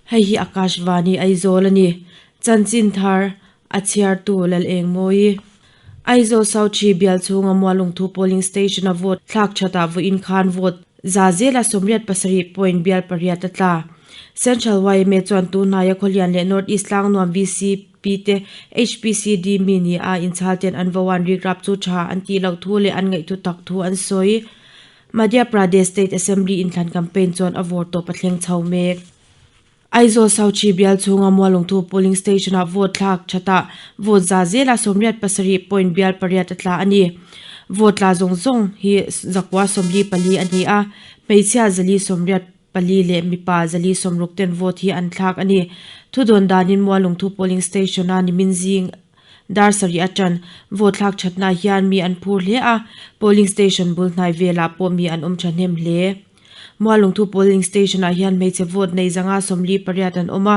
Hei hi Akashvani Aizawl a ni. Chanchin thar a chhiartu Lalengmawi. Aizawl South Chi bial chhunga Mualungthu Polling Station a vote thlak thatah vawiin khan vote za zela 87 point bial pariat a tla. Central yma chuan tunhnaia Khawlian leh North East Tlangnuam VCP te HPCD mi ni a inchhal ten an vo an rikrap chu tha an tih loh thu leh an ngaihthu tak thu an sawi. Madhya Pradesh State Assembly inthlan campaign chuan a vawr tawp a thleng chho mek. Aizawl South Chi bial chhunga Mualungthu Polling Station-ah vote thlak thatah vote za zela 87 point bial pariat a tla a ni. Vote tla zawng zawng hi zakua 44 a ni a, hmeichhia zali 84 leh mipa zali 60 ten vote hi an thlak a ni. Thudawn danin Mualungthu Polling Station-a nimin zing dar sarih atan vote thlak thatna hian mi an phur hle a, polling station bul hnai velah pawh mi an awm thahnem hle. Mualungthu polling station ah hian hmeichhe vote nei zanga 48 an awm a,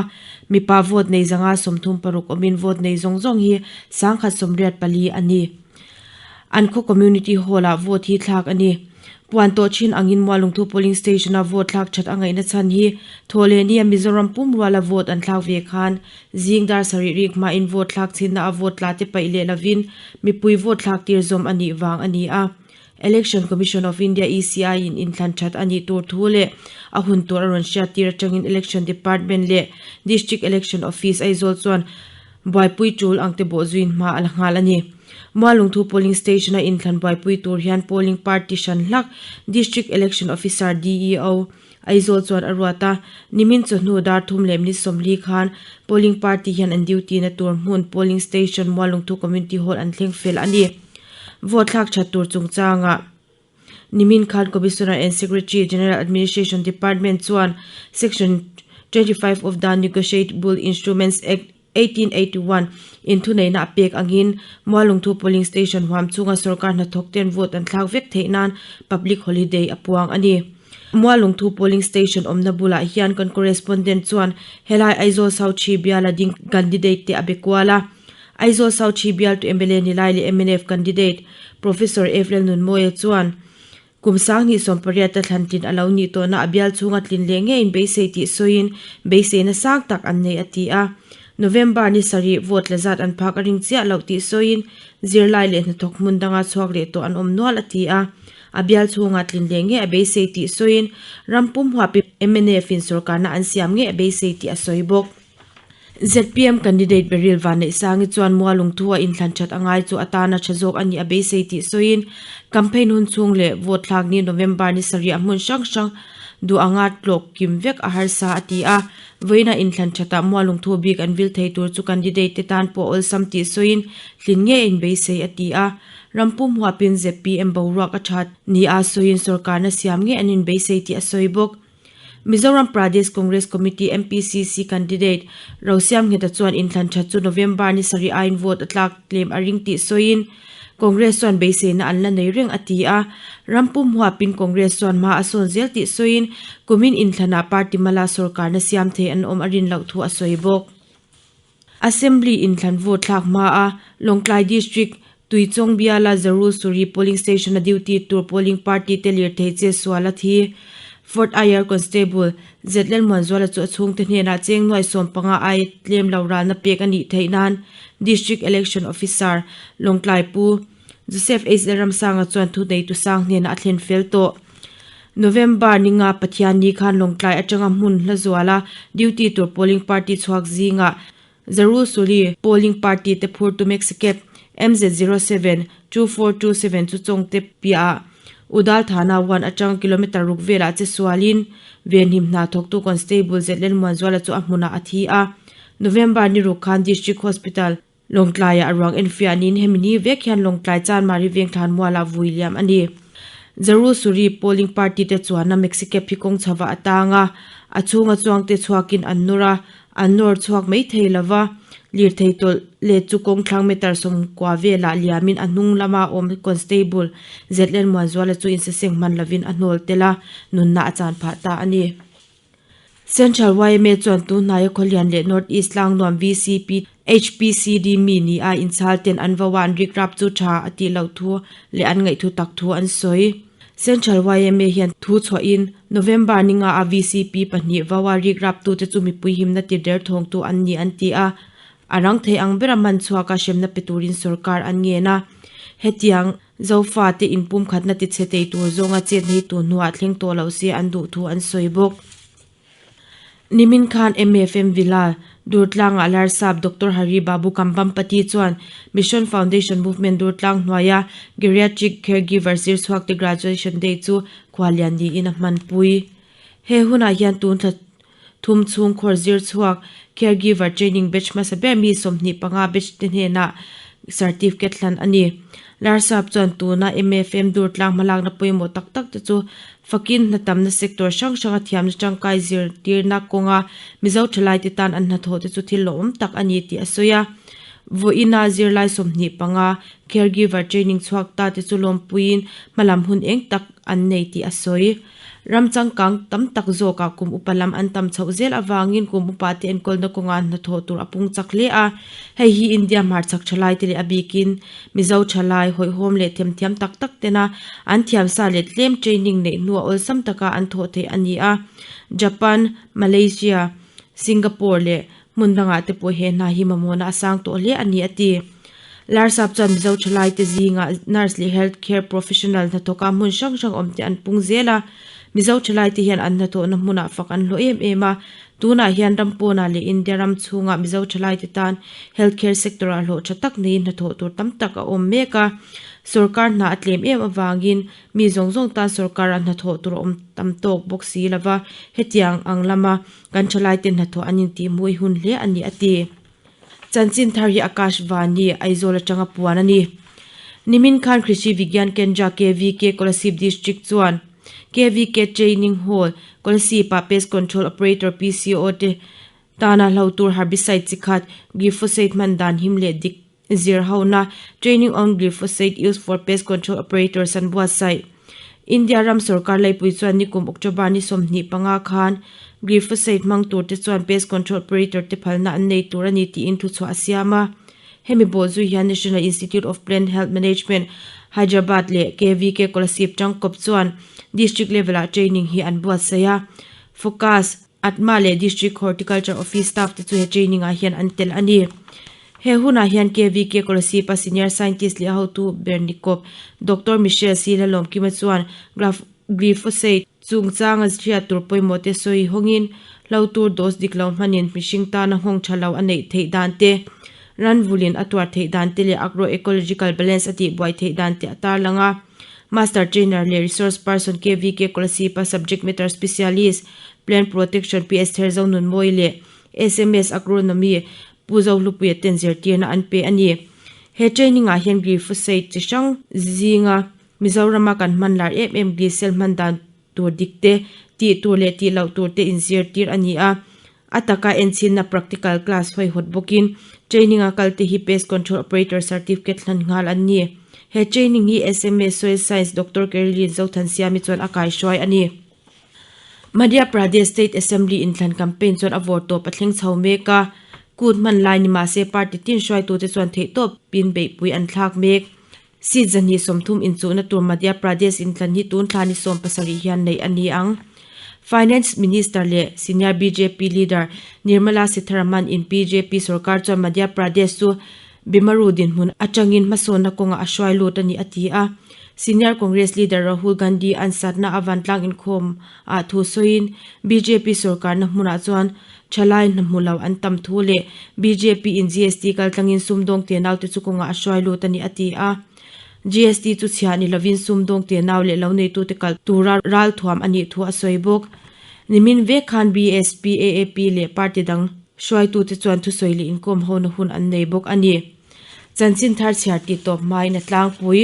mipa vote nei zanga 36 awmin vote nei zawng zawng hi 184 a ni. An khaw community hall ah vote hi thlak a ni. Puan tawh thin angin Mualungthu polling station a vote thlak that a ngaihna chhan hi Thawhlehni a Mizoram pum ruala vote an thlak ve khan zing dar sarih rik hmain vote thlak chhinna a vote tla te paih leh lovin mipui vote thlak tir zawm a nih vang a ni a. Election Commission of India, ECI, in inthlan that a nih tur thu leh a hun tur a rawn hriat tir atangin Election Department leh District Election Office Aizawl chuan buaipui tul ang te bawh zuiin hma a la nghal a ni. Mualungthu Polling Station a inthlan buaipui tur hian Polling Party hran hlak District Election Officer, DEO, Aizawl chuan a ruat a, nimin chawhnu dar thum leh minute 40 khan Polling Party hian an duty na tur hmun Polling Station Mualungthu Community Hall an thleng fel a ni. Vote thlak that tur chungchangah nimin khan Commissioner and Secretary General Administration Department chuan Section 25 of the Negotiable Instruments Act 1881 in thuneihna a pek angin Mualungthu Polling Station huam chunga sorkar hnathawk ten vote an thlak vek theih nan public holiday a puang a ni. Mualungthu Polling Station awmna bulah hian kan correspondent chuan helai Aizawl South Chi biala ding candidate te a be kual a. Aizawl South Chi bialtu mla Nilai leh mnf candidate Professor Evelyn Nunmawia chuan Kum 2018 a thlan tlin a lo nih tawhna a bial chhunga tlin leh ngeiin beisei tih sawiin beiseina sang tak an nei a ti a. November ni sarih vote la zat an phak a ring chiah loh tih sawiin zirlai leh hnathawk hmun danga chhuak leh tawh an awm nual a ti a. A bial chhunga tlin leh ngei a beisei tih sawiin ram pum huapi mnf in sorkarna an siam ngei a beisei tih a sawi bawk. Zpm candidate Beryl Vanneihsangi chuan Mualungthu a inthlan that a ngai chu atana tha zawk a nih a beisei tih sawiin campaign hun chhung leh vote thlak ni November ni sarih a hmun hrang hrang duh anga tlawk kim vek a harsa a ti a. Vawiina inthlan thatah Mualungthu bik an vil thei tur chu candidate te tan pawh awlsam tih sawiin tlin ngei a inbeisei a ti a. Rampum huapin zpm boruak a tha ni a sawiin sorkarna siam ngei an inbeisei tih a sawi bawk. Mizoram Pradesh Congress Committee, MPCC, candidate Rosiam Ngheta chuan inthlan that chu November ni sarih aiin vote a tlak tlem a ring tih sawiin Congress chuan beiseina an la nei reng a ti a. Ram pum huapin Congress chuan hma a sawn zel tih sawiin kumin inthlanah party mala sorkarna siam thei an awm a rin loh thu a sawi bawk. Assembly inthlan vote thlak hma a Lawngtlai District Tuichawng biala Zarul Suri Polling Station a duty tur polling party te lirthei che sual a thi. Fort Air Constable Zetlen Muanzuala chu a chhungte hnenah cheng nuai 15 ai tlem lo ralna pek a nih theih nan District Election Officer Lawngtlai Pu Joseph H Lalramsanga chuan thuneitu sang hnenah a thlen fel tawh. November ninga Pathianni khan Lawngtlai atanga hmun hla zuala duty tur polling party chhuak zingah Zarul Suli polling party te phurtu Maxicab MZ07 2427 chu chawngte piahah Udal Thana 1 atanga kilometre ruk velah che sualin venhim hna thawktu Constable Zetlen Muanzuala chu a hmunah a thi a. November ni ruk khan District Hospital Lawngtlaiah a ruang enfiah niin hemi ni vek hian Lawngtlai Chanmari Vengthlan mualah vui liam a ni. Zarul Suri polling party te chuan a Maxicab hi kawng chhavah a tang a, a chhunga chuangte chhuakin an nawr a, an nawr chhuak mai thei lova, lirthei tawlh let chu kawng thlang meter 90 velah liamin a hnung lama awm Constable Zetlen Muanzuala chu insaseng hman lovin a hnawl tel a, nunna a chan phah ta a ni. Central yma chuan tunhnaia Khawlian leh North East Tlangnuam VCP HPCD mi ni a inchhal ten an vo a an rikrap chu tha a tih loh thu leh an ngaihthu tak thu an sawi. Central yma hian thu chhuahin November ninga a VCP pahnih vaua rikraptute chu mipui himna ti derthawngtu an ni an ti a. A rang thei ang bera man chhuaka hremna pe turin sorkar an ngen a. Hetiang Zofate inpumkhatna tichhe thei tur zawnga chet nei tur hnuah thleng tawh loh se an duh thu an sawi bawk. Nimin khan MFM Villa, Durtlangah Larsap Doctor Hari Babu Kambhampati chuan Mission Foundation Movement Durtlang hnuaia Geriatric Caregiver zirchhuakte Graduation Day chu khuallian niin a hmanpui. He hunah hian tun thla thum chhung khawr zirchhuak Caregiver Training Batch hmasa ber mi 25 batch te hnenah certificate hlan a ni. Larsap chuan tuna MFM Durtlang hmalakna pawimawh tak tak te chu Fakin hna tamna sector hrang hranga thiamna tangkai zirtirna kawnga Mizo thalaite tan an hnathawh te chu thil lawmawm tak a ni tih a sawi a. Vawiina zirlai 25 caregiver training chhuak ta te chu lawmpuiin hmalam hun eng tak an nei tih a sawi. Ram changkang tam tak zawkah kum upa lam an tam chhoh zel avangin kum upa te enkawlna kawnga hnathawh tur a pung chak hle a. Hei hi India hmarchhak thalaite leh a bikin Mizo thalai, hawihhawm leh themthiam tak tak tena an thiamsa leh tlem training neih hnuah awlsam taka an thawh theih a ni a. Japan, Malaysia, Singapore leh hmun dangah te pawh he hna hi mamawhna a sang tawh hle a ni a ti. Larsap chuan Mizo thalaite zingah nurse leh health care professional hnathawka hmun hrang hrang awm te an pung zel a. Mizo thalaite hian an hnathawhna hmunah fak an hlawh em em a. Tunah hian ram pawnah leh India ram chhungah Mizo thalaite tan health care sector-ah hlawh tha tak neiin hnathawh tur tam tak a awm mek a. Sorkar hna a tlem em avangin mi zawng zawng tan sorkarah hnathawh tur a awm tam tawk bawk si lova, hetiang ang lama kan thalaite hnathawh an intihhmuh hun hle a ni a ti. Chanchin thar hi Akash Vani, Aizawl atanga puan a ni. Nimin khan Krishi Vigyan Kendra, KVK, Kolasib District chuan KVK Training Hall, Kolasib-ah Pest Control Operator, PCO, te tana hlo tur herbicide chi khat, glyphosate hman dan him leh dik zir hona, Training on Glyphosate Use for Pest Control Operators an buatsaih. India ram sorkar laipui chuan nikum October ni 25 khan glyphosate hmang tur te chuan pest control operator te phalna an nei tur a ni tiin thuchhuah a siam a. Hemi bawhzui hian National Institute of Plant Health Management, Hyderabad leh KVK Kolasib tangkawp chuan district level-ah training hi an buatsaih a. Focus, ATMA leh District Horticulture Office staff te chu he training-ah hian an tel a ni. He hunah hian KVK Kolasib-a Senior Scientist leh hotu ber nikawp Doctor Michelle C. Lalawmkima chuan Glyphosate chungchanga hriat tur pawimawh te sawi hawngin hlo tur dose dik lo hmanin mihring tana nghawng tha lo a neih theih dan te, ranvulin a tuar theih dan te leh agro-ecological balance a tihbuai theih dan te a tarlang a. Master Trainer leh Resource Person KVK Kolasib-a Subject Matter Specialist, Plant Protection PS Therzo Nunmawi leh sms Agronomy Pu Zohlupuia ten zirtirna an pe a ni. He training-ah hian glyphosate chi hrang zinga Mizorama kan hman lar em em glycel hman dan tur dik te, tih tur leh tih loh tur te inzirtir a ni a. A taka enchinna practical class hawihawt bawkin training-a kalte hi Pest Control Operator Certificate hlan nghal an ni. He training hi sma Soil Science Doctor Caroline Zothansiami chuan a kaihruai a ni. Madhya Pradesh State Assembly inthlan campaign chuan a vawr tawp a thleng chho mek a, kut hman lai ni mah se party tin hruaitute chuan theihtawp pin beihpui an thlak mek. Seat 230 inchuhna tur Madhya Pradesh inthlan hi tun thla ni 17 hian neih a ni ang. Finance Minister leh senior bjp leader Nirmala Sitharaman in bjp sorkar chuan Madhya Pradesh chu Bimaru dinhmun atangin hmasawnna kawngah a hruai lut a ni a ti a. Senior Congress leader Rahul Gandhi an satna a vantlang inkhawm ah thu sawiin bjp sorkarna hmunah chuan thalai hna hmu lo an tam thu leh bjp in GST kaltlangin sumdawng te naute chu kawngah a hruai lut a ni a ti a. GST chu chhiah ni lovin sumdawng te nau leh lo neitute kal tura ralthuam a nih thu a sawi bawk. Nimin vek khan BSP, AAP leh party dang hruaitute chuan thusawi leh inkawm hona hun an nei bawk a ni. Chanchin thar chhiar tih tawp hmain a tlangpui.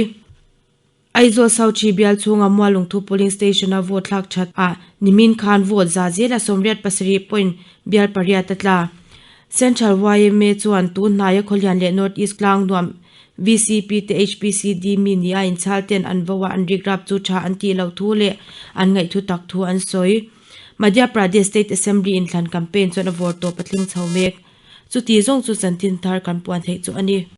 Aizawl South Chi bial chhunga Mualungthu Polling Station-a vote thlak that ah nimin khan vote za zela 87 point bial pariat a tla. Central yma chuan tun hnaia Khawlian leh North East tlang nuam VCP te HPCD mi nia inchhal ten an vo a an rikrap chu tha an tih loh thu leh an ngaihthu tak thu an sawi. Madhya Pradesh State Assembly inthlan campaign chuan a vawr tawp a thleng chho mek. Chuti zawng chu chanchin thar kan puan theih chu a ni.